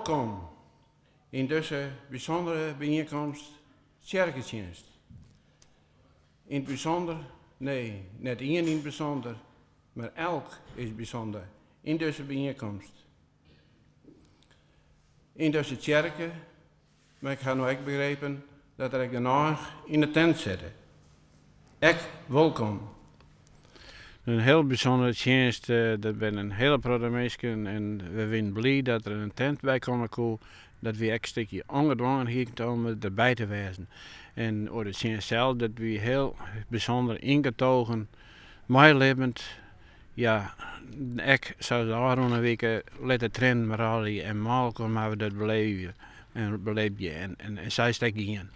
Wolkom yn dizze bysûndere byienkomst tsjerketsjinst. Yn it bysûnder, nee, net ien yn it bysûnder, mar elk is bysûnder yn dizze byienkomst. Yn dizze tsjerke, mar ik ha no ek begrepen dat der ek genôch yn de tent sitte. Ek wolkom. In hiel bysûndere tsjinst, der binne in hiele protte minsken en we wiene bliid dat der in tent by komme koe, dat wy ek in stikje ongedwongenheid om derby te wêzen. En oer de tsjinst sels, dat wie hiel bysûnder yngetogen, meilibbend. Ja, ek sa as de ôfrûne wike, lit de triennen mar rôlje en mei elkoar moatte we dat beleevje en belibje en sa is it ek gien.